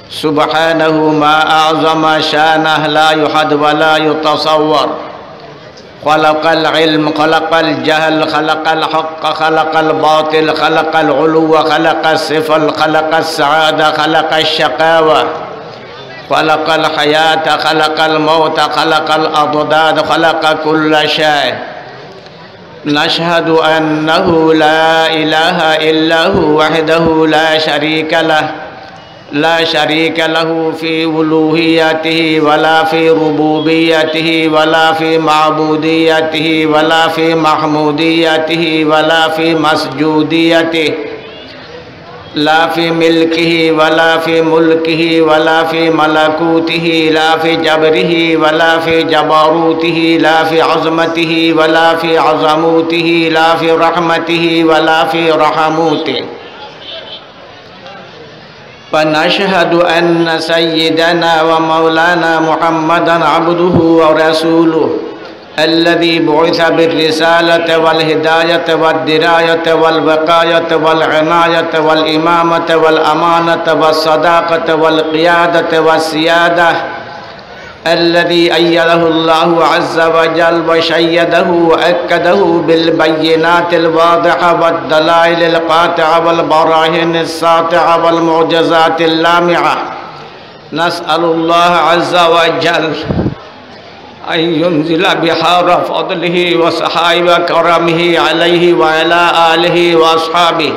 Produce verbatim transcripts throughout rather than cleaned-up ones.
سبحانه ما أعظم شأنه لا يحد ولا يتصور. خلق العلم، خلق الجهل، خلق الحق، خلق الباطل، خلق العلو، خلق السفل، خلق السعادة، خلق الشقاوة، خلق الحياة، خلق الموت، خلق الأضداد، خلق كل شيء. نشهد أنه لا إله إلا هو وحده لا شريك له، لا شريك له في ألوهيته ولا في ربوبيته ولا في معبوديته ولا في محموديته ولا في مسجوديته، لا في ملكه ولا في ملكه ولا في ملكوته، لا في جبره ولا في جبروته، لا في عظمته ولا في عظموته، لا في رحمته ولا في رحموته. ونشهد أن سيدنا ومولانا محمدا عبده ورسوله، الذي بعث بالرسالة والهداية والدراية والوقاية والعناية والإمامة والأمانة والصداقة والقيادة والسيادة، الذي أيده الله عز وجل وشيده وأكده بالبينات الواضحة والدلائل القاطعة والبراهين الساطعة والمعجزات اللامعة. نسأل الله عز وجل أن ينزل بحار فضله وسحائب كرمه عليه وعلى آله وأصحابه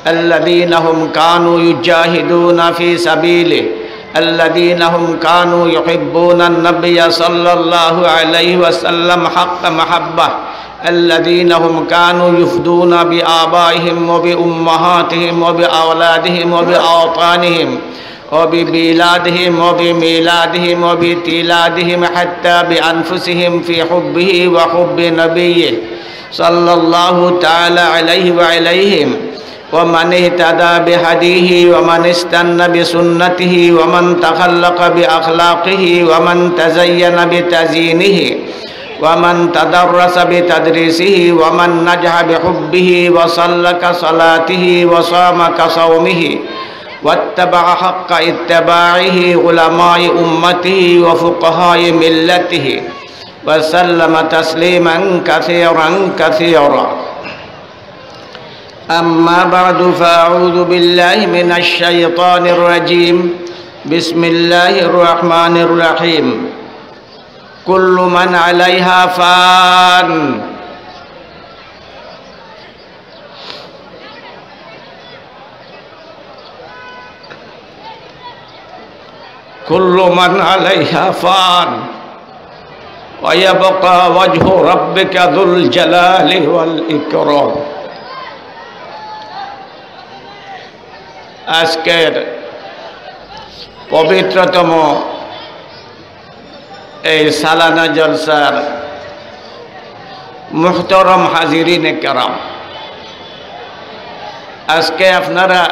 الذين هم كانوا يجاهدون في سبيله، الذين هم كانوا يحبون النبي صلى الله عليه وسلم حق محبة، الذين هم كانوا يفدون بآبائهم وبأمهاتهم وبأولادهم وبأوطانهم وببلادهم وبميلادهم وبتيلادهم حتى بأنفسهم في حبه وحب نبيه صلى الله تعالى عليه وعليهم، ومن اهتدى بهديه ومن استن بسنته ومن تخلق بأخلاقه ومن تزين بتزيينه ومن تدرس بتدريسه ومن نجح بحبه وصلى كصلاته وصام كصومه واتبع حق اتباعه علماء أمته وفقهاء ملته وسلم تسليما كثيرا كثيرا. أما بعد، فأعوذ بالله من الشيطان الرجيم. بسم الله الرحمن الرحيم. كل من عليها فان. كل من عليها فان ويبقى وجه ربك ذو الجلال والإكرام. আজকের পবিত্রতম এই সালানা জলসার মুহতরম হাজিরিনে কেরাম, আজকে আপনারা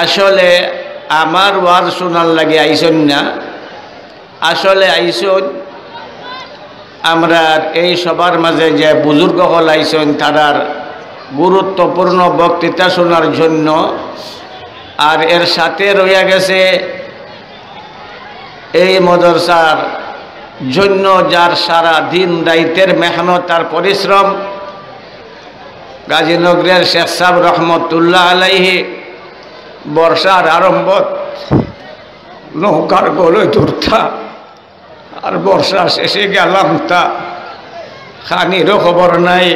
আসলে আমার ওয়াজ শোনার লাগি আইছইন না, আসলে আইছইন আমরার এই সভার মাঝে যে বুজুর্গ অকল আইছইন, তারার গুরুত্বপূর্ণ বক্তৃতা শোনার জন্য। আর এর সাথে রইয়া গেছে এই মাদ্রাসার জন্য যার সারা দিন রাইতের মেহনত আর পরিশ্রম, গাজীনগরের শেখ সাব রহমতুল্লাহ আলাইহি বর্ষার আরম্ভত নৌকার গলই ধরতা, আর বর্ষা শেষে গেলামতা, খানিরও খবর নাই,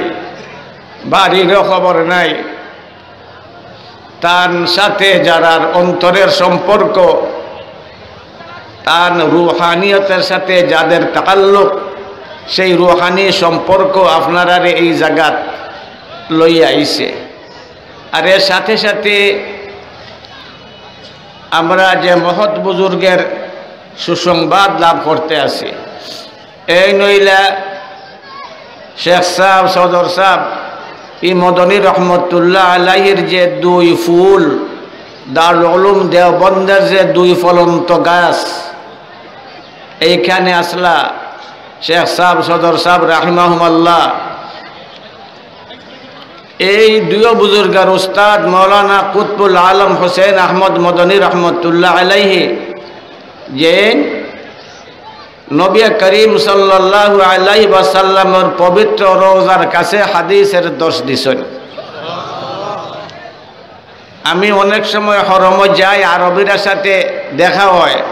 বাড়িরও খবর নাই। তান সাথে যারার অন্তরের সম্পর্ক, তান রুহানিয়তের সাথে যাদের তাল্লুক, সেই রুহানি সম্পর্ক আপনারারে এই জাগাত লইয়া আইছে। আর এর সাথে সাথে আমরা যে মহৎ বুজুর্গের সুসংবাদ লাভ করতে আছি, এই নইলা শেখ সাব, সদর সাব, ই মদনী রহমতুল্লাহ আলাইহির যে দুই ফুল, দারুল উলুম দেওবন্দের যে দুই ফলন্ত গাছ, এইখানে আসলা শেখ সাব, সদর সাব রাহিমাহুমাল্লাহ। এই দুইও বুজুর্গর উস্তাদ মাওলানা কুতবুল আলম হোসেন আহমদ মদনী রহমতুল্লাহ আলাইহি, যেইন নবী করিম সাল্লাল্লাহু আলাইহি ওয়াসাল্লামর পবিত্র রওজার কাছে হাদিসের দর্শ দিছইন। আমি অনেক সময় হরমো যাই, আরবিরার সাথে দেখা হয়,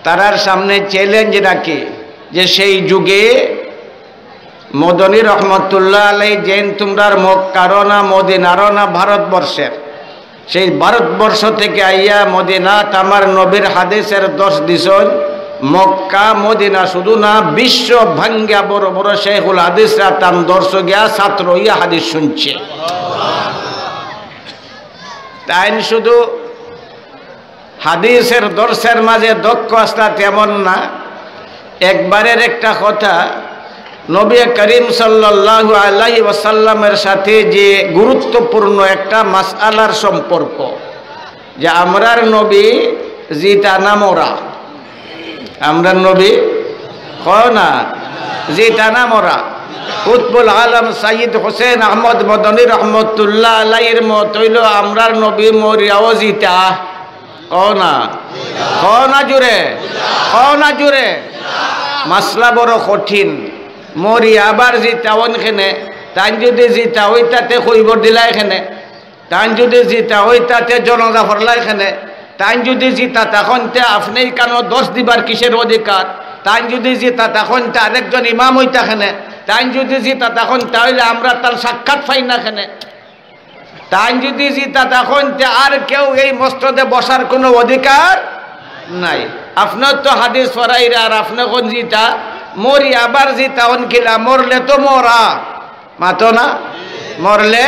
তারার সামনে চ্যালেঞ্জ রাখি যে সেই যুগে মদনী রহমতুল্লাহ আলাই যেইন তুমরার মক্কারও না, মদিনারও না, ভারতবর্ষের, সেই ভারতবর্ষ থেকে আইয়া মদিনাত আমার নবীর হাদিসের দর্শ দিছইন। মক্কা মদিনা শুধু না, বিশ্ব ভাঙ্গা বড় বড় শেখুল হাদিসরা তান দর্শ গিয়া ছাত্র অইয়া হাদিস শুনছে। তাইন শুধু হাদিসের দর্শের মাঝে দক্ষ আছলা তেমন না। একবারের একটা কথা, নবী করিম সাল্লাল্লাহু আলাইহি ওয়াসাল্লামের সাথে যে গুরুত্বপূর্ণ একটা মাসআলার সম্পর্ক, যে আমরার নবী জিতা না মরা, আমরার নবী, কও না, জিতা না মরা। কুতবুল আলম সৈয়দ হোসেন আহমদ মদনী রহমতুল্লাহ আলাইহির মত অইলো আমরার নবী মরিয়াও জিতা। কও না, কও না জুরে, কও না জুরে। মাসলা বড় কঠিন। মরিয়া আবার জিতা অইন কেনে? তাইন যুদি জিতা অইতা তে কবর দিলায় কেনে? তাইন যুদি জিতা অইতা তে জানাজা পড়লায় কেনে? তাইন যুদি জিতা থাকইন তে আপনে ইখানো দর্শ দিবার কিসের অধিকার? তাইন যুদি জিতা থাকইন তে আরেকজন ইমাম অইতা কেনে? তাইন যুদি জিতা থাকইন তে অইলে আমরা তান সাক্ষাৎ পাই না কেনে? তাইন যুদি জিতা থাকইন তে আর কেউ এই মসনদে বসার কুনু অধিকার নাই। আপনে তো হাদিস পড়াইরা আর আপনে কইন জিতা, মরিয়া আবার জিতা অইন কিলা, মরলে তো মরা। মাতো না? মরলে,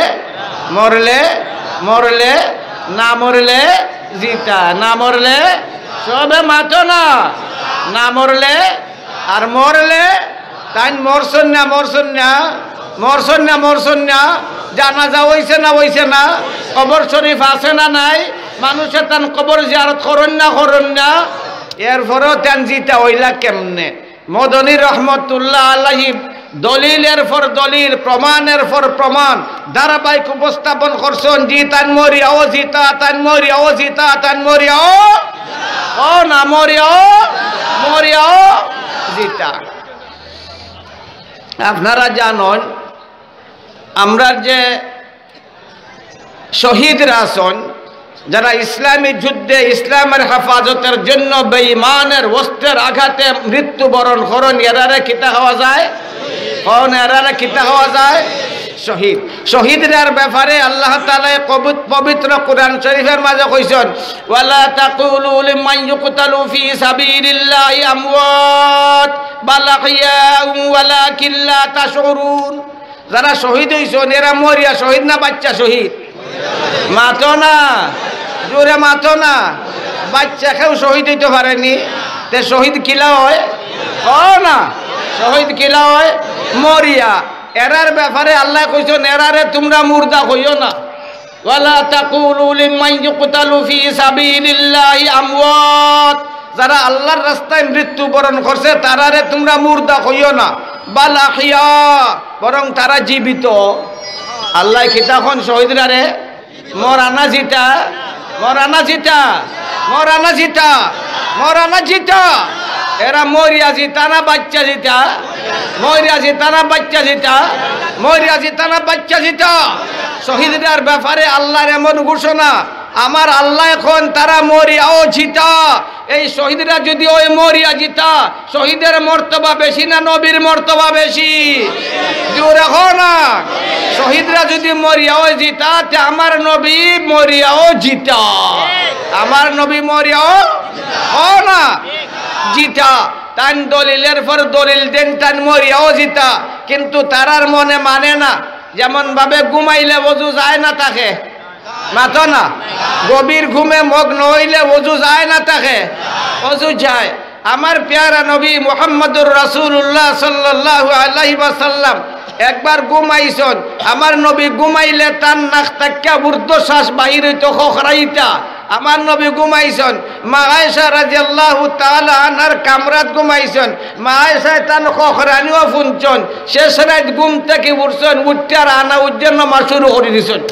মরলে, মরলে, না মরলে জিতা, না মরলে, সবে মাতো না। না মরলে, আর মরলে, তাইন মরছইন না, মরছইন না, মরছইন না, মরছইন না, জানাজা অইছে না, অইছে না, কবর শরীফ আছে না নাই, মানুষে তান কবর জিয়ারত করইন না, করইন না, এরপরেও তাইন জিতা অইলা কেমনে? মদনী রহমতুল্লাহ আলাইহি দলিলের পর দলিল, প্রমাণের পর প্রমাণ ধারাবাহিক উপস্থাপন করছইন, জি তাইন মরিয়াও জিতা, তাইন মরিয়াও জিতা, তাইন মরিয়াও, ও না মরিয়াও, মরিয়াও জিতা। আপনারা জানইন, আমরার যে শহীদরা আছইন, যারা ইসলামী যুদ্ধে ইসলামের হেফাজতের জন্য বেঈমানের অস্ত্রের আঘাতে মৃত্যুবরণ করইন, এরারে কিতা কওয়া যায়? কও না, এরারে কিতা কওয়া যায়? শহীদ। শহীদরার ব্যাপারে আল্লাহ তাআলায় কবি-, পবিত্র কোরআন শরীফের মাঝে কইছইন, "ওয়ালা তাকুলু লিমান ইউকতালু ফি সাবিলিল্লাহি আমওয়াত, বাল আহইয়াউ ওয়ালাকিন লা তাশউরুন।" যারা শহীদ অইছইন, এরা মরিয়া শহীদ না বাইচ্চা শহীদ? মাতো না, জুরে মাতো না। বাইচ্চা কেউ শহীদ অইতো পারেনি, তে শহীদ কিলা অয়? কও না, শহীদ কিলা অয়? মরিয়া। এরার ব্যাপারে আল্লায় কইছইন, এরারে তুমরা মুর্দা কইও না। ওয়ালা তাকুলু লিমান ইউকতালু ফি সাবিলিল্লাহি আমওয়াত। যারা আল্লাহর রাস্তায় মৃত্যুবরণ করছে, তারারে তুমরা মুর্দা কইও না। বাল আহইয়া, বরং তারা জীবিত। আল্লায় কিতা কইন শহীদরারে? মরা না জিতা, মরা না জিতা, মরা না জিতা, মরা না জিতা। এরা মরিয়া জিতা না বাইচ্চা জিতা? মরিয়া জিতা না বাইচ্চা জিতা? মরিয়া জিতা না বাইচ্চা জিতা? শহীদরার ব্যাপারে আল্লাহর এমন ঘোষণা, আমার আল্লায় কইন তারা মরিয়াও জিতা। এই শহীদরা যুদি অয় মরিয়া জিতা, শহীদের মর্তবা বেশি না নবীর মর্তবা বেশি? জুরে কও না। শহীদরা যুদি মরিয়াও জিতা, তে আমার নবী মরিয়াও জিতা। আমার নবী মরিয়াও, কও না, জিতা। তাইন দলিলের পর দলিল দেইন, তাইন মরিয়াও জিতা। কিন্তু তারার মনে মানে না। যেমন ভাবে ঘুমাইলে অজু যায় না থাকে, মাতো না। গভীর ঘুমে মগ্ন অইলে অজু যায় না থাকে? অজু যায়। আমার পেয়ারা নবী মুহাম্মদুর রাসূলুল্লাহ সাল্লাল্লাহু আলাইহি ওয়াসাল্লাম একবার ঘুমাইছইন। আমার নবী ঘুমাইলে তান নাক থাকিয়া ঊর্ধ্বশ্বাস বাহির অইতো, খখরাইতা। আমার নবী ঘুমাইছইন, মা আয়েশা রাদিয়াল্লাহু তাআলা আনহার কামরাত ঘুমাইছইন। মা আয়েশায় তান খখরানিও হুনছইন। শেষ রাইত ঘুম থাকি উঠছইন, উঠিয়া আর আনা উজ্জা নামাজ শুরু করি দিছইন।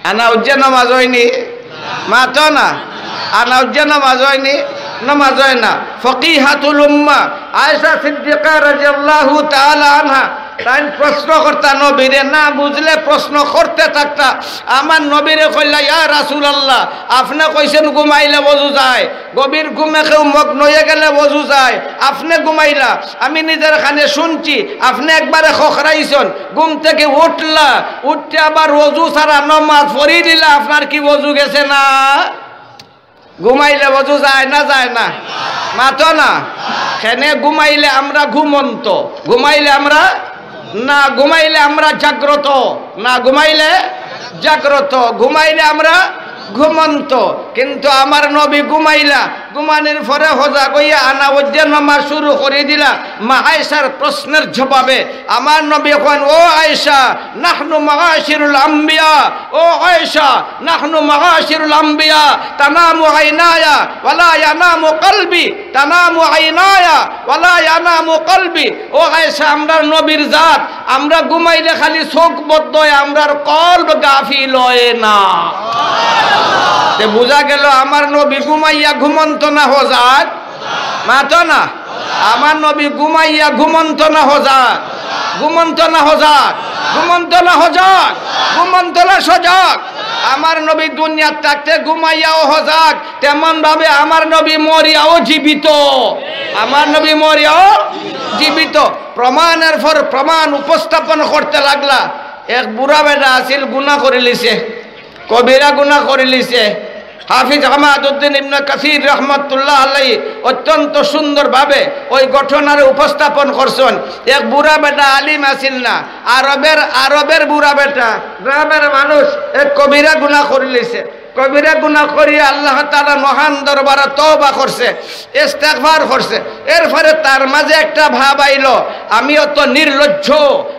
আনা উজ্জা নামাজ অয়নি? মাতো না। আনা উজ্জা নামাজ অয়নি? নামাজ অয় না। ফকিহাতুল উম্মাহ আয়েশা সিদ্দিকা রাদিয়াল্লাহু তাআলা আনহা, তাইন প্রশ্ন করতা নবীরে, না বুঝলে প্রশ্ন করতে থাকতা। আমার নবীরে কইলা, "ইয়া রাসূলুল্লাহ, আপনে কইছইন ঘুমাইলে অজু যায়, গভীর ঘুমে কেউ মগ্ন অইয়া গেলে অজু যায়, আপনে ঘুমাইলা, আমি নিজর কানে হুনছি, আপনে একবারে খখরাইছইন, ঘুম থাকি উঠলা, উঠিয়া আবার অজু ছাড়া নামাজ পড়ি দিলা, আপনার কি অজু গেছে না?" ঘুমাইলে অজু যায় না, যায় না? মাতো না। কেনে ঘুমাইলে আমরা ঘুমন্ত, ঘুমাইলে আমরা, না ঘুমাইলে আমরা জাগ্রত, না ঘুমাইলে জাগ্রত, ঘুমাইলে আমরা ঘুমন্ত। কিন্তু আমার নবী ঘুমাইলা, ঘুমানির পরে হজাগ অইয়া আনা উজ্জা নামাজ শুরু করি দিলা। মা আয়েশার প্রশ্নের জবাবে আমার নবী কইন, "ও আয়েশা, নাহনু মাআশিরুল আম্বিয়া, ও আয়েশা, নাহনু মাআশিরুল আম্বিয়া, তানামু আইনায়া ওয়ালা ইয়ানামু কলবি, তানামু আইনায়া ওয়ালা ইয়ানামু কলবি।" ও আয়েশা, আমরার নবীর জাত, আমরা ঘুমাইলে খালি চউখ বদ্ধ অয়, আমরার কলব গাফিল অয় না। তে বুঝা গেল আমার নবী ঘুমাইয়া ঘুমন্ত না হজাগ? মাতো না। আমার নবী ঘুমাইয়া ঘুমন্ত না হজাগ? ঘুমন্ত না হজাগ? ঘুমন্ত না হজাগ? ঘুমন্ত না সজাগ? আমার নবী দুনিয়াত থাকতে ঘুমাইয়াও হজাগ, তেমন ভাবে আমার নবী মরিয়াও জীবিত। আমার নবী মরিয়াও জীবিত। প্রমাণের পর প্রমাণ উপস্থাপন করতে লাগলা। এক বুড়া বেটা আছিল, গুনা করিলিছে, কবিরা গুনা করিলিছে। হাফিজ হামাদউদ্দিন ইবনে কাসির রহমতুল্লাহ আলাইহি অত্যন্ত সুন্দরভাবে ওই ঘটনারে উপস্থাপন করছইন। এক বুড়া বেটা, আলিম আছিল না, আরবের, আরবের বুড়া বেটা, গ্রামের মানুষ, এক কবিরা গুনা করিলিছে। কবিরা গুনা করিয়া আল্লাহ তাআলার মহান দরবারে তওবা করছে, ইস্তেগফার করছে। এরপরে তার মাঝে একটা ভাব আইলো, "আমি অত নির্লজ্জ,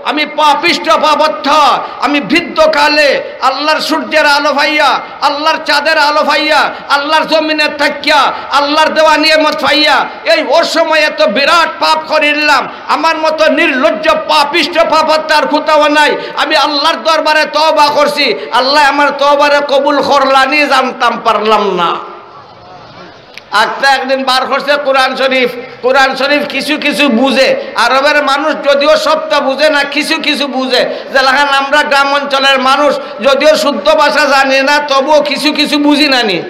আমি পাপিষ্ঠ, পাপাত্মা, আমি বৃদ্ধ কালে আল্লাহর সূর্যের আলো পাইয়া, আল্লাহর চাঁদের আলো পাইয়া, আল্লাহর জমিনে থাকিয়া, আল্লাহর দেওয়া নিয়ামত পাইয়া, এই অসময়ে এত বিরাট পাপ করিলাম, আমার মতো নির্লজ্জ পাপিষ্ঠ পাপাত্মার কোথাও নাই। আমি আল্লাহর দরবারে তওবা করছি, আল্লাহ আমার তওবারে কবুল করলানি জানতাম পারলাম না।" আত্মা একদিন বার করছে কোরআন শরীফ। কোরআন শরীফ কিছু কিছু বুঝে। আরবের মানুষ যদিও সবটা বুঝে না, কিছু কিছু বুঝে। যেলাখান আমরা গ্রাম অঞ্চলের মানুষ যদিও শুদ্ধ ভাষা জানি না, তবুও কিছু কিছু বুঝি না নি?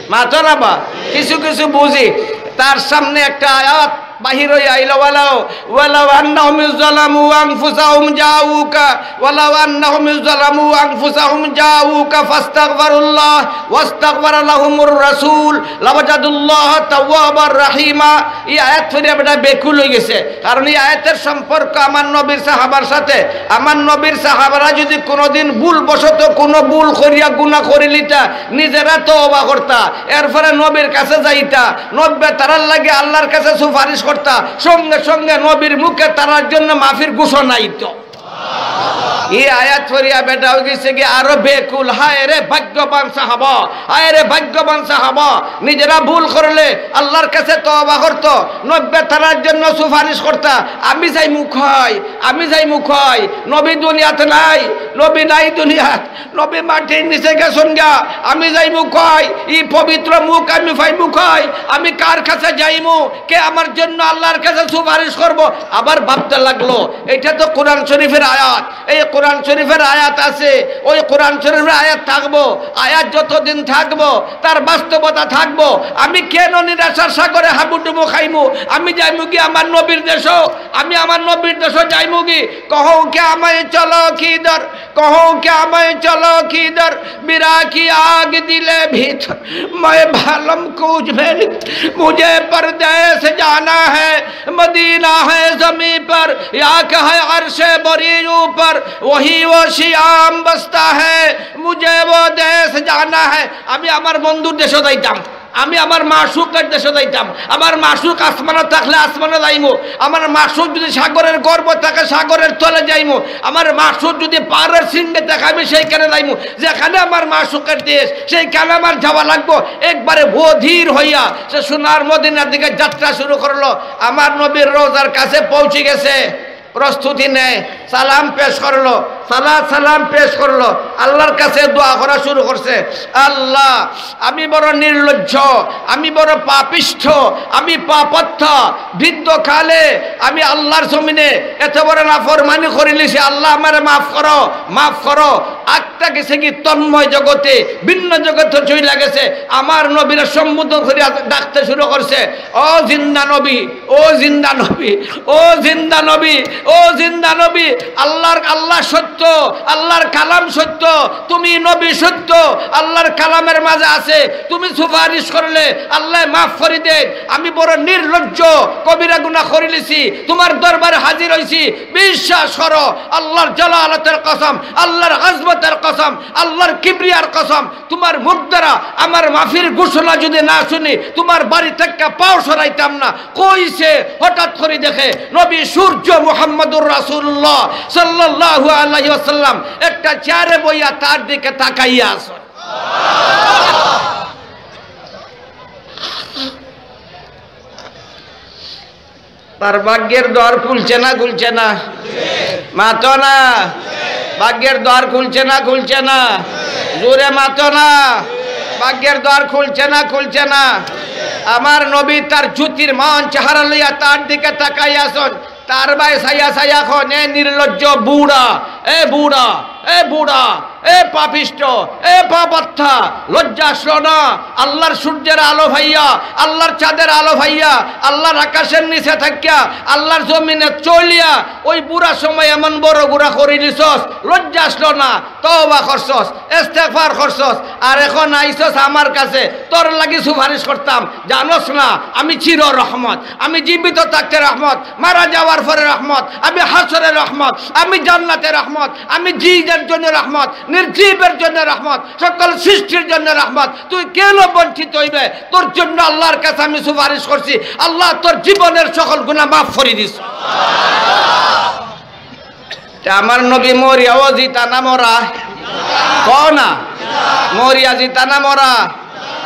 মাতো না বা? কিছু কিছু বুঝি। তার সামনে একটা আয়াত বাহির অইয়া আইলো, "ওয়ালাউ, ওয়ালাউ আন্নাহুম ইজ্জালামু আনফুসাহুম জাউকা, ওয়ালাউ আন্নাহুম ইজ্জালামু আনফুসাহুম জাউকা ফাস্তাগফারুল্লাহ ওয়াস্তাগফারা লাহুমুর রাসূল লাওয়াজাদুল্লাহ তাওয়াবার রাহিমা।" এই আয়াত পড়িয়া বেটা বেকুল অই গেছে, কারণ এই আয়াতের সম্পর্ক আমার নবীর সাহাবার সাথে। আমার নবীর সাহাবারা যদি কোনোদিন ভুলবশত কোনো ভুল করিয়া গুনা করিলিতা, নিজেরা তওবা করতা, এরপরে নবীর কাছে যাইতা, নবী তারার লাগি আল্লাহর কাছে সুপারিশ করতা, সঙ্গে সঙ্গে নবীর মুখে তারার জন্য মাফির ঘোষণা আইতো। এই আয়াত পড়িয়া বেটা অই গেছে কি আরো বেকুল। হায় রে ভাগ্যবান সাহাবা, হায় রে ভাগ্যবান সাহাবা, নিজেরা ভুল করলে আল্লাহর কাছে তওবা করতো, নবী তারার জন্য সুপারিশ করতা। আমি যাইমু কই, আমি যাইমু কই, নবী দুনিয়াত নাই, নবী নাই দুনিয়াত। নবী মাটির নিচে গেছইন গিয়া, আমি যাইমু কই, ই পবিত্র মুখ আমি পাইমু কই, আমি কার কাছে যাইমু, কে আমার জন্য আল্লাহর কাছে সুপারিশ করব? আবার ভাবতে লাগলো, এটা তো কোরআন শরীফের আয়াত, এই কোরআন শরীফের আয়াত আছে, ওই কোরআন শরীফের আয়াত থাকবো, আয়াত যতদিন থাকবো, তার বাস্তবতা থাকবো। আমি কেন নিরাশার সাগরে হাবুডুবু খাইমু? আমি যাইমু কি আমার নবীর দেশো? আমি আমার নবীর দেশো যাইমু কি? کہو کیا میں چلو کدھر, کہو کیا میں چلو کدھر, میرا کی آگ دل بھیتر, میں معلوم کچھ بھی نہیں. مجھے پردیس جانا ہے, مدینہ ہے زمین پر, یا کہ ہے عرش بری اوپر, وہیں وہ شیام بستا ہے, مجھے وہ دیس جانا ہے. আমি আমার বন্ধুর দেশো যাইতাম. আমি আমার মাশুকের দেশো যাইতাম। আমার মাশুক আসমানো থাকলে আসমানো যাইমু। আমার মাশুক যুদি সাগরের গর্ভো থাকে, সাগরের তলে যাইমু। আমার মাশুক যুদি পাহাড়ের শৃঙ্গে থাকে, আমি সেইখানে যাইমু। যেখানে আমার মাশুকের দেশ, সেইখানে আমার যাওয়া লাগবো। একবারে অধীর হইয়া সে সোনার মদিনার দিকে যাত্রা শুরু করলো। আমার নবীর রওজার কাছে পৌঁছি গেছে। প্রস্তুতি নেয়, সালাম পেশ করলো, সালাত সালাম পেশ করলো, আল্লাহর কাছে দোয়া করা শুরু করছে, "আল্লাহ, আমি বড় নির্লজ্জ, আমি বড় পাপিষ্ঠ, আমি পাপাত্মা, বৃদ্ধকালে আমি আল্লাহর জমিনে এত বড় নাফরমানি করিলিছি, আল্লাহ আমারে মাফ করো, মাফ করো।" আত্মা গেছে কি তন্ময় জগতে, ভিন্ন জগতে চইলা গেছে। আমার নবীরে সম্বোধন করিয়া ডাকতে শুরু করছে, "ও জিন্দা নবী, ও জিন্দা নবী, ও জিন্দা নবী, ও জিন্দা নবী, আল্লাহর, আল্লাহ সত্য, আল্লাহর কালাম সত্য, তুমি নবী সত্য, আল্লাহর কালামের মাঝে আছে, তুমি সুপারিশ করলে আল্লাহ মাফ করি দেন। আমি বড় নির্লজ্জ, কবিরা গুনাহ করিলিছি, তোমার দরবারে হাজির হইছি, বিশ্বাস করো, আল্লাহর জালালতের কসম, আল্লাহর আজমতের কসম, আল্লাহর কিবরিয়ার কসম, তোমার মুখ দ্বারা আমার মাফির ঘোষণা যদি না শুনি, তোমার বাড়ি থেকে পাও সরাইতাম না।" কইছে, হঠাৎ করি দেখে নবী সূর্য মুহাম্মদুর রাসূলুল্লাহ সাল্লাল্লাহু আলাইহি ওয়াসাল্লাম একটা চেয়ারে বইয়া তার দিকে তাকাইয়া আছে। তার ভাগ্যের দ্বার খুলছে না, খুলছে না? মাতো না। ভাগ্যের দ্বার খুলছে না, খুলছে না? জোরে মাতো না। ভাগ্যের দ্বার খুলছে না, খুলছে না? আমার নবী তার জ্যোতির্মান চেহারা লইয়া তার দিকে তাকাই আছন। তার বায় চাইয়া চাইয়া কন, "এ নির্লজ্জ বুড়া, এ বুড়া, এ বুড়া, এ পাপিষ্ঠ, এ পাপাত্মা, লজ্জা আসলো না? আল্লাহর সূর্যের আলো পাইয়া, আল্লাহর চাঁদের আলো পাইয়া, আল্লাহর আকাশের নিচে থাকিয়া, আল্লাহর জমিনে চলিয়া ওই বুড়া সময় এমন বড় গুনাহ করি দিছস, লজ্জা আসলো না? তওবা করছস, ইস্তেগফার করছস, আর এখন আইছস আমার কাছে, তোর লাগি সুপারিশ করতাম। জানোস না আমি চির রহমত, আমি জীবিত থাকতে রহমত, মারা যাওয়ার পরে রহমত, আমি হাশরে রহমত, আমি জান্নাতে রহমত, আমি জীবের জন্য রহমত, নির্জীবের জন্য রহমত, সকল সৃষ্টির জন্য রহমত। তুই কেন বঞ্চিত হইবে? তোর জন্য আল্লাহর কাছে আমি সুপারিশ করছি, আল্লাহ তোর জীবনের সকল গুনাহ মাফ করি দিস।" তে আমার নবী মরিয়াও জিতা না মরা? কও না। মরিয়া জিতা না মরা?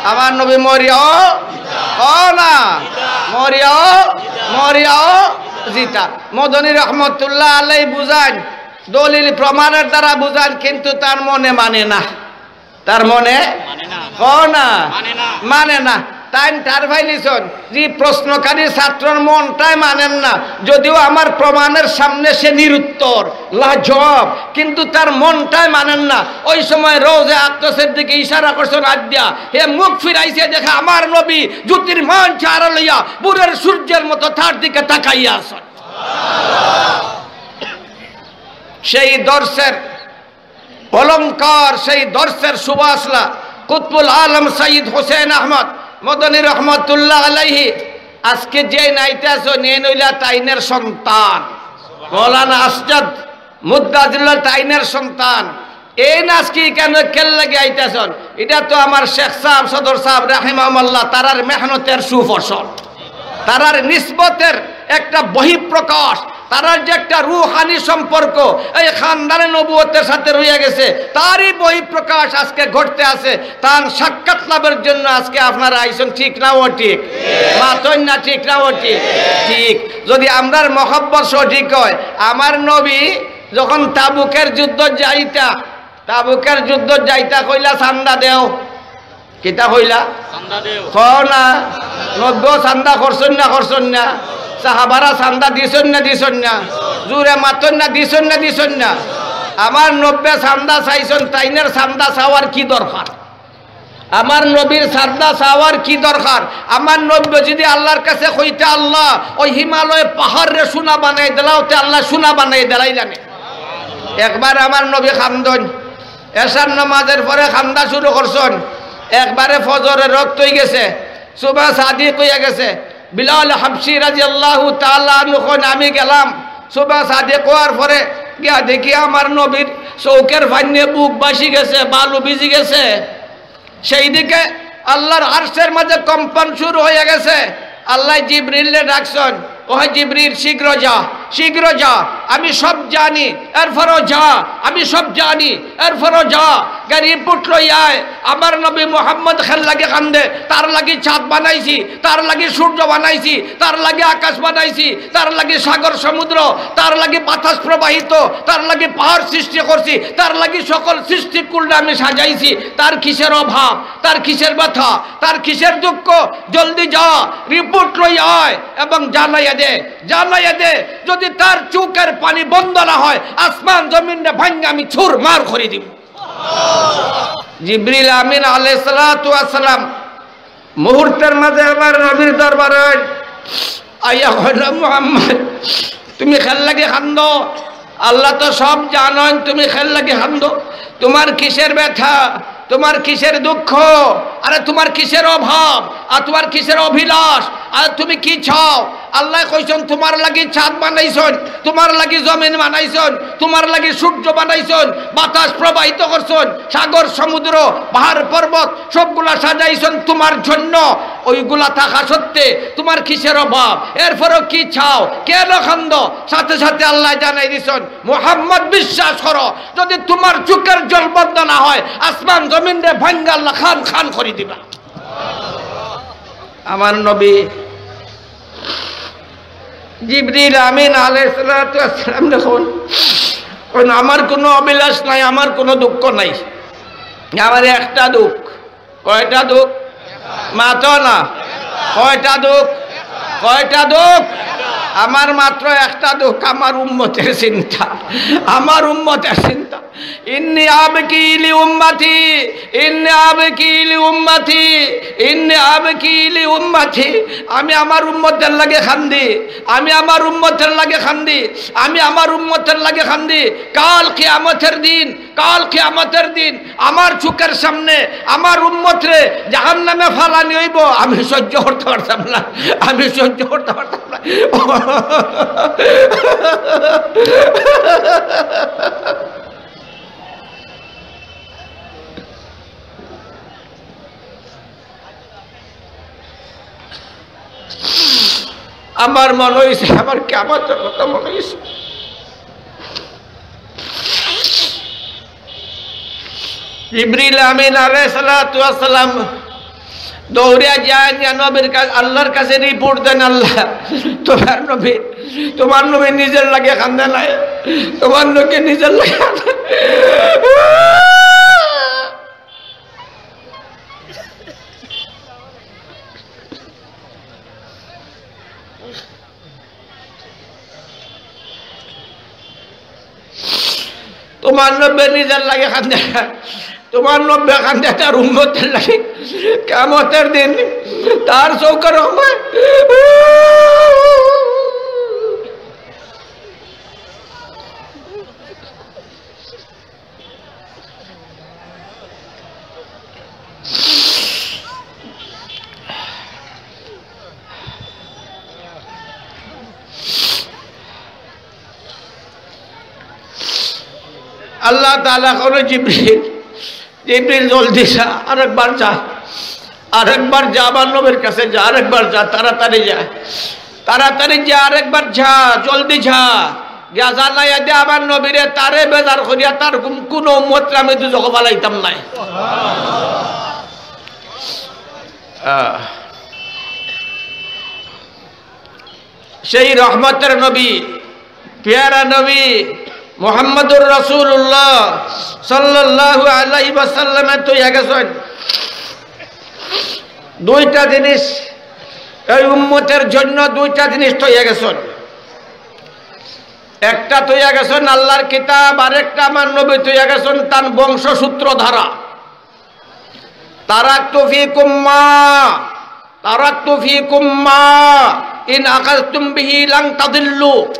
আমার নবী মরিয়াও, কও না। মরিয়াও, মরিয়াও জিতা। মদনী রহমতুল্লাহ আলাই বুঝান, দলিল প্রমাণের দ্বারা বুঝান, কিন্তু তার মনে মানে না। তার মনে মানে না। কও না। মানে না। মানে না। তাইন টের পাইলিছন যে প্রশ্নকারী ছাত্রর মনটাই মানেন না, যদিও আমার প্রমাণের সামনে সে নিরুত্তর, লাজবাব, কিন্তু তার মনটাই মানেন না। ওই সময় রওজে আকদসের দিকে ইশারা করছন আত দিয়া, হে মুখ ফিরাইছে, দেখে আমার নবী জ্যোতির্মান চেহারা লইয়া ভোরের সূর্যের মতো তার দিকে তাকাইয়া আছন। সেই দর্শের অলংকার, সেই দর্শের সুবাসলা কুতবুল আলম সৈয়দ হোসেন আহমদ মদনী রহমতুল্লাহ আলাইহি। আজকে যে নাইতে আছো, নে নইলা তাইনের সন্তান, মৌলানা আসজাদ মুদ্দাজিল্লাহ তাইনের সন্তান। এই নাচ কি কেন, কেন লাগে আইতেছন? এটা তো আমার শেখ সাহেব, সদর সাহেব রাহিমাহুল্লাহ, তারার মেহনতের সুফসল। তারার নিসবতের একটা বহিঃপ্রকাশ, তারার যে একটা রুহানি সম্পর্ক এই খানদানে নবুয়তের সাথে রয়ে গেছে, তারই বহিঃপ্রকাশ আজকে ঘটতে আছে। তার সাক্ষাৎ লাভের জন্য আজকে আপনারা আইছেন, ঠিক না ও ঠিক? মাতইন না, ঠিক না ও ঠিক? ঠিক। যদি আমরার মহব্বত সঠিক হয়, আমার নবী যখন তাবুকের যুদ্ধ যাইতা, তাবুকের যুদ্ধ যাইতা কইলা চান্দা দেও, কিতা কইলা? চান্দা দেও। কও না। নবীও চান্দা করছইন না, করছইন না? সাহাবারা চান্দা দিছইন না, দিছইন না? জোরে মাতইন না, দিছইন না, দিছইন না? আমার নবীয়ে চান্দা চাইছইন, তাইনের চান্দা চাওয়ার কি দরকার? আমার নবীর চান্দা চাওয়ার কি দরকার? আমার নবী যদি আল্লাহর কাছে কইতা, "আল্লাহ, ওই হিমালয় পাহাড়রে সোনা বানাই দিলাও", তে আল্লাহ সোনা বানাই দিলাইলা নে। একবার আমার নবী কান্দইন, এশার নামাজের পরে কান্দা শুরু করছইন, একবারে ফজরের রক্ত হই গেছে, সুবহ সাদিক হইয়া গেছে। বিলাল হাবশি রাদিয়াল্লাহু তাআলা আনহু কইন, আমি গেলাম, সুবহ সাদিক হওয়ার পরে গিয়া দেখি আমার নবীর চোখের পানিয়ে বুক ভাসি গেছে, বালু ভিজি গেছে। সেই দিকে আল্লাহর আরশের মাঝে কম্পন শুরু হইয়া গেছে। আল্লাহ জিবরিলরে ডাকছইন, "ও হে জিবরিল, শীঘ্র যা, শীঘ্র যা, আমি সব জানি, এরপরও যা, আমি সব জানি, এরপরও যা, গিয়া রিপোর্ট লই আয়, আমার নবী মুহাম্মদ খের লাগি কান্দে, তার লাগি চাঁদ বানাইছি, তার লাগি সূর্য বানাইছি, তার লাগি আকাশ বানাইছি, তার লাগি সাগর সমুদ্র, তার লাগি বাতাস প্রবাহিত, তার লাগি পাহাড় সৃষ্টি করছি, তার লাগি সকল সৃষ্টিকুলরে আমি সাজাইছি, তার কিসের অভাব, তার কিসের ব্যথা, তার কিসের দুঃখ, জলদি যা, রিপোর্ট লই আয় এবং জানাইয়া দে, জানাইয়া দে, যদি তার চোখের পানি বন্ধ না হয়, আসমান জমিনরে ভাঙ্গি আমি চুরমার করি দিমু।" জিবরিল আমিন আলাইহিস সালাতু ওয়াস সালাম মুহূর্তের মাঝে আমার নবীর দরবারে আইয়া কইলা, "মুহাম্মদ, তুমি খের লাগি কান্দো? আল্লাহ তো সব জানইন, তুমি খের লাগি কান্দো? তোমার কিসের ব্যথা, তোমার কিসের দুঃখ, আরে তোমার কিসের অভাব, আর তোমার কিসের অভিলাষ, আর তুমি কি চাও?" আল্লায় কইছইন, "তোমার লাগি চাঁদ বানাইছইন, তোমার লাগি জমিন বানাইছইন, তোমার লাগি সূর্য বানাইছইন, বাতাস প্রবাহিত করছইন, সাগর সমুদ্র, পাহাড় পর্বত সবগুলা সাজাইছইন তোমার জন্য। ওইগুলা থাকা সত্ত্বে তোমার কিসের অভাব? এরপরও কি চাও? কেন কান্দো?" সাথে সাথে আল্লায় জানাই দিছইন, "মুহাম্মদ, বিশ্বাস করো, যদি তোমার চোখের জল বন্ধ না হয়, আসমান জমিনরে ভাঙ্গি আল্লাহ খান খান করি দিবা।" আমার নবী জিবরিল আমিন আলাইহিস সালাতু ওয়াস সালামরে কইন, কইন, "আমার কোনো অভিলাষ নাই, আমার কোনো দুঃখ নাই, আমার একটা দুঃখ।" কয়টা দুঃখ? মাতো না। কয়টা দুঃখ? কয়টা দুঃখ? আমার মাত্র একটা দুঃখ, আমার উম্মতের চিন্তা, আমার উম্মতের চিন্তা। ইন্নি আবকি লি উম্মতি, ইন্নি আবকি লি উম্মতি, ইন্নি আবকি লি উম্মতি। আমি আমার উম্মতের লাগি কান্দি, আমি আমার উম্মতের লাগি কান্দি, আমি আমার উম্মতের লাগি কান্দি। কাল কিয়ামতের দিন, কাল কিয়ামতের দিন আমার চোখের সামনে আমার উম্মতরে জাহান্নামে ফালানি অইবো, আমি সহ্য করতে পারতাম না, আমি সহ্য করতে পারতাম না। আমার মনে অইছে, আমার কিয়ামতের কথা মনে অইছে। জিবরিল আমিন আলাইহিস সালাতু ওয়াস সালাম দৌড়িয়া যাইন গিয়া নবীর কাছে, আল্লাহর কাছে রিপোর্ট দেন, "আল্লাহ, তোমার নবী, তোমার নবী নিজের লাগি কান্দে নায়, তোমার নবী নিজের লাগি কান্দে।" তোমার নবী নিজের লাগি কান্দে, তোমার নবী কান্দে তার উম্মতের লাগি। কিয়ামতের দিন তার চোখের উপরে আল্লাহ তাআলা কইন, "জিবরিল, জিবরিল, জলদি যা, আরেকবার যা, আরেকবার যা, আমার নবীর কাছে যা, আরেকবার যা, তাড়াতাড়ি যা, তাড়াতাড়ি যা, আরেকবার যা, জলদি যা।" গিয়া জানাইয়া দে আমার নবীরে, তারে বেজার করিয়া তার কুন-, কুনু উম্মতরে আমি দুজখো ফালাইতাম নায়। আহ। সেই রহমতের নবী, পেয়ারা নবী মুহাম্মদুর রাসূলুল্লাহ সাল্লাল্লাহু আলাইহি ওয়াসাল্লামে থইয়া গেছইন দুইটা জিনিস, এই উম্মতের জন্য দুইটা জিনিস থইয়া গেছইন। একটা থইয়া গেছইন আল্লাহর কিতাব, আর একটা আমার নবী থইয়া গেছইন তান বংশসূত্র ধারা। তারাকতু ফিকুম মা, তারাকতু ফিকুম মা, ইন আখাযতুম বিহি লান তাদিল্লু।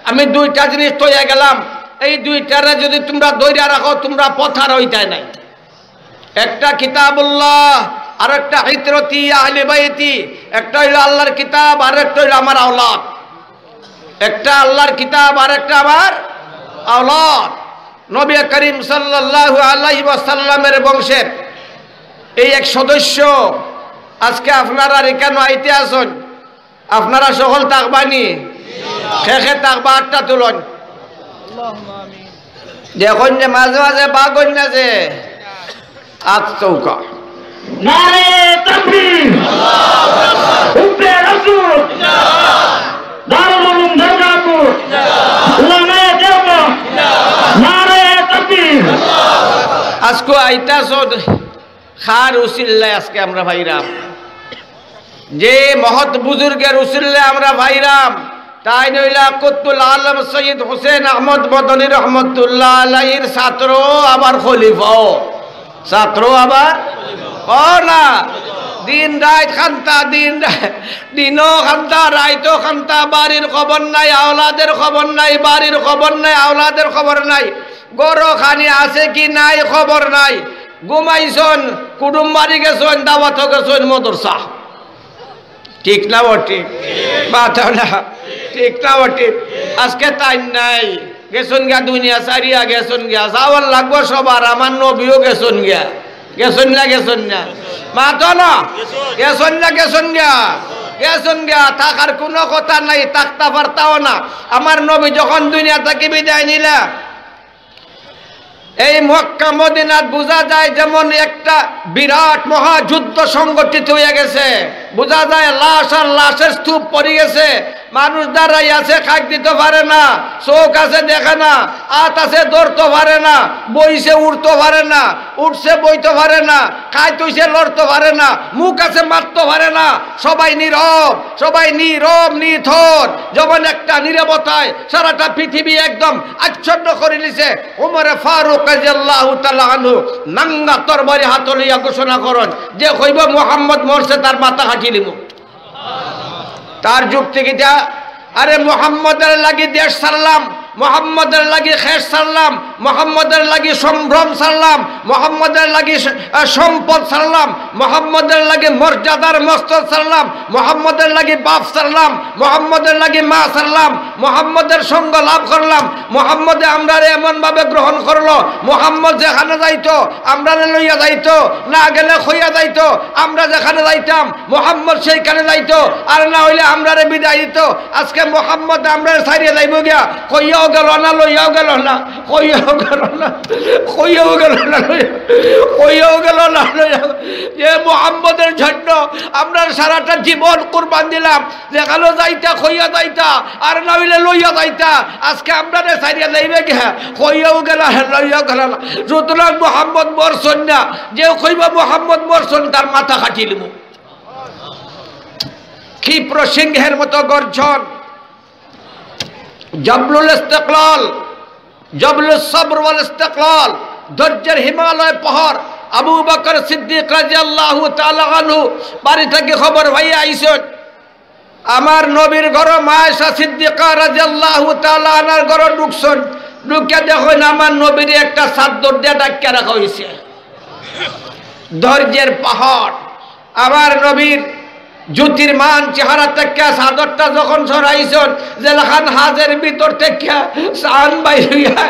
আমি দুইটা জিনিস থইয়া গেলাম, এই দুইটারে যদি তোমরা ধইরা রাখো, তোমরা পথহারা অইতায় নায়। একটা কিতাবুল্লাহ, আর একটা ইতরতি আহলে বাইতি। একটা অইলো আল্লাহর কিতাব, আর একটা অইলো আমার আওলাদ। একটা আল্লাহর কিতাব, আর একটা আমার আওলাদ। নবী করিম সাল্লাল্লাহু আলাইহি ওয়াসাল্লামের বংশের এই এক সদস্য আজকে আপনারার ইকানো আইতে আছইন, আপনারা সকল থাকবানি? কে কে থাকবা আতটা তুলইন। দেখইন যে মাঝে মাঝে বাগইন না যে আত চৌকা। নারে তাকবীর! হুব্বে রাসূল! দারুল উলুম দুর্গাপুর! উলামায়ে দেওবন্দ! নারে তাকবীর! আজকে আইতাছইন কার উসিল্লায় আজকে আমরা পাইরাম? যে মহৎ বুজুর্গের উসিল্লায় আমরা পাইরাম, তাইন অইলা কুতুবুল আলম সৈয়দ হুসেন আহমদ মদনী রহমতুল্লাহ আলাইহির ছাত্র, আবার খলিফাও। ছাত্র আবার, ও না, দিন রাইত কান্তা, দিন রা-, দিনও কান্তা, রাইতও কান্তা, বাড়ির খবর নাই, আওলাদের খবর নাই, বাড়ির খবর নাই, আওলাদের খবর নাই, ঘরো খানি আছে কি নাই খবর নাই। ঘুমাইছইন, কুটুম বাড়ি গেছইন, দাওয়াতো গেছইন, মাদ্রাসা। ঠিক না বেঠিক? মাতো না। ঠিক না বেঠিক? আজকে তাইন নাই। গেছইন গিয়া দুনিয়া ছাড়িয়া গেছইন গিয়া। যাওয়ার লাগবো সবার, আমার নবীও গেছইন গিয়া। গেছইন না, গেছইন না? মাতো না। গেছইন না, গেছইন গিয়া। গেছইন গিয়া। থাকার কুনু কথা নাই, থাকতা পারতাও না। আমার নবী যখন দুনিয়া থাকি বিদায় নিলা, এই মক্কা মদিনাত বুঝা যায় যেমন একটা বিরাট মহাযুদ্ধ সংগঠিত অইয়া গেছে। বুঝা যায় লাশ আর লাশের স্তূপ পড়ি গেছে। মানুষ দাঁড়াই আছে, খাইত দিতো পারে না, চউখ আছে দেখে না, আত আছে ধরতো পারে না, বইছে উঠতো পারে না, উঠছে বইতো পারে না, খাইত অইছে লড়তো পারে না, মুখ আছে মাততো পারে না, সবাই নীরব, সবাই নীরব নিথর। যেমন একটা নীরবতায় সারাটা পৃথিবী একদম আচ্ছন্ন করিলিছে। উমরে ফারুক রাদিয়াল্লাহু তাআলা আনহু নাঙ্গা তরবারি হাতো লইয়া ঘোষণা করইন, যে কইবো মুহাম্মদ মরছে, তার মাথা কাটিলিমু। তার যুক্তি কিতা? আরে, মুহাম্মদের লাগি দেশ ছাড়লাম, মুহাম্মদের লাগি খেশ ছাড়লাম, মুহাম্মদের লাগি সম্ভ্রম ছাড়লাম, মুহাম্মদের লাগি স-, আহ, সম্পদ ছাড়লাম, মুহাম্মদের লাগি মর্যাদার মস্তক ছাড়লাম, মুহাম্মদের লাগি বাপ ছাড়লাম, মুহাম্মদের লাগি মা ছাড়লাম, মুহাম্মদের সঙ্গ লাভ করলাম, মুহাম্মদে আমরারে এমনভাবে গ্রহণ করলো, মুহাম্মদ যেখানে যাইতো, আমরারে লইয়া যাইতো, না গেলে কইয়া যাইতো, আমরা যেখানে যাইতাম, মুহাম্মদ সেইখানে যাইতো, আর না অইলে আমরারে বিদায় দিতো। আজকে মুহাম্মদ আমরারে ছাড়িয়া যাইবো গিয়া, কইয়াও গেল না, লইয়াও গেল না, কইয়াও গেল না, কইয়াও গেল না, লইয়া, কইয়াও গেল না, লইয়া। যে মুহাম্মদের জন্য আমরা সারাটা জীবন কুরবান দিলাম, যেখানো যাইতা কইয়া যাইতা, আর না অইলে লইয়া যাইতা। আজকে আমরারে ছাড়িয়া যাইবে গিয়া, কইয়াও গেল না, লইয়াও গেল না। সুতরাং মুহাম্মদ মরছইন না, যে কইবা মুহাম্মদ মরছইন, তার মাথা কাটিলিমু। ক্ষিপ্র সিংহের মতো গর্জন, জাবলুল ইস্তেকলাল, জাবলুস সবর ওয়াল ইস্তেকলাল, ধৈর্যের হিমালয় পাহাড়। আবু বকর সিদ্দিক রাদিয়াল্লাহু তাআলা আনহু বাড়ি থাকি খবর পাইয়া আইছইন, আমার নবীর ঘরো মা আয়েশা সিদ্দিকা রাদিয়াল্লাহু তাআলা আনহার ঘরো ঢুকছইন, ঢুকিয়া দেখইন আমার নবীরে একটা চাদর দিয়া ঢাকিয়া রাখা অইছে। ধৈর্যের পাহাড়। আমার নবীর জ্যোতির্মান চেহারা থাকিয়া চাদরটা যখন সরাইছইন, যেলাখান হাজের ভিতর থাকিয়া চান বাইর অইয়া,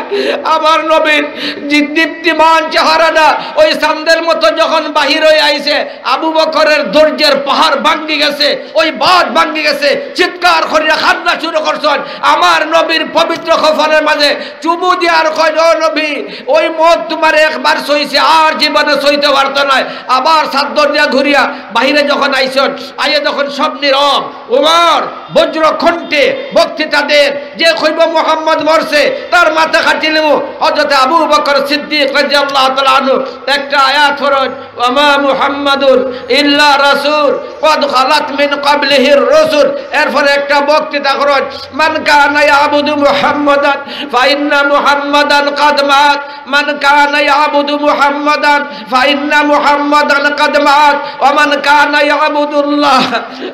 আমার নবীর যে দীপ্তিমান চেহারাটা ওই চান্দের মতো যখন বাহির অইয়া আইছে, আবু বকরের ধৈর্যের পাহাড় ভাঙ্গি গেছে, ওই বাঁধ ভাঙ্গি গেছে। চিৎকার করিয়া কান্না শুরু করছইন। আমার নবীর পবিত্র কপালের মাঝে চুমু দিয়া আর কইন, "ও নবী, ওই মউত তুমারে একবার ছইছে, আর জীবনে ছইতে পারতো নায়।" আবার চাদর দিয়া ঘুরিয়া বাহিরে যখন আইছইন, আইয়া যখন সব নীরব, উমর বজ্র কণ্ঠে বক্তৃতা দেন, যে কইবো মুহাম্মদ মরছে, তার মাথা কাটিলিমু। হযরত আবু বকর সিদ্দিক রাদিয়াল্লাহু তাআলা আনহু একটা আয়াত পড়ইন, "ওয়া মা মুহাম্মাদুন ইল্লা রাসূল, ক্বাদ খালাত মিন ক্বাবলিহির রুসুল।" এরপরে একটা বক্তৃতা করইন, "মান কানা ইয়াবুদু মুহাম্মাদান, ফা ইন্না মুহাম্মাদান ক্বাদ মাত।" মান কানা ইয়াবুদু মুহাম্মাদান ফাইন্না মুহাম্মাদান কাদ মাত, ওয়া মান কানা ইয়াবুদুল্লাহ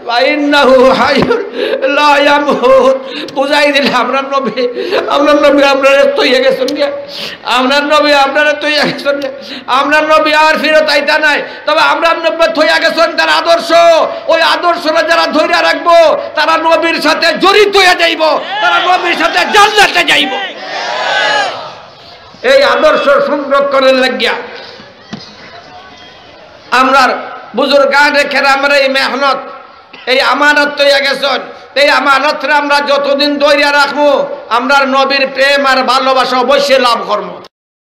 ফাইন্নাহু হাইয়ুন লা ইয়ামুত। বুঝাই দিলে আমরার নবী, আমরার নবী আমরারে থইয়া গেছইন গিয়া, আমরার নবী আমরারে থইয়া গেছইন গিয়া, আমরার নবী আর ফিরত আইতা নায়। তবে আমরার নবী থইয়া গেছইন তার আদর্শ, ওই আদর্শরে যারা ধইরা রাখবো, তারা নবীর সাথে জড়িত অইয়া যাইবো, তারা নবীর সাথে জান্নাতে যাইবো। এই আদর্শ সংরক্ষণের লাগিয়া আমরার বুজুর্গানে কেরামর এই মেহনত, এই আমানত তৈয়া গেছইন। এই আমানতরে আমরা যতদিন ধরিয়া রাখমু, আমরার নবীর প্রেম আর ভালোবাসা অবশ্যই লাভ করমু।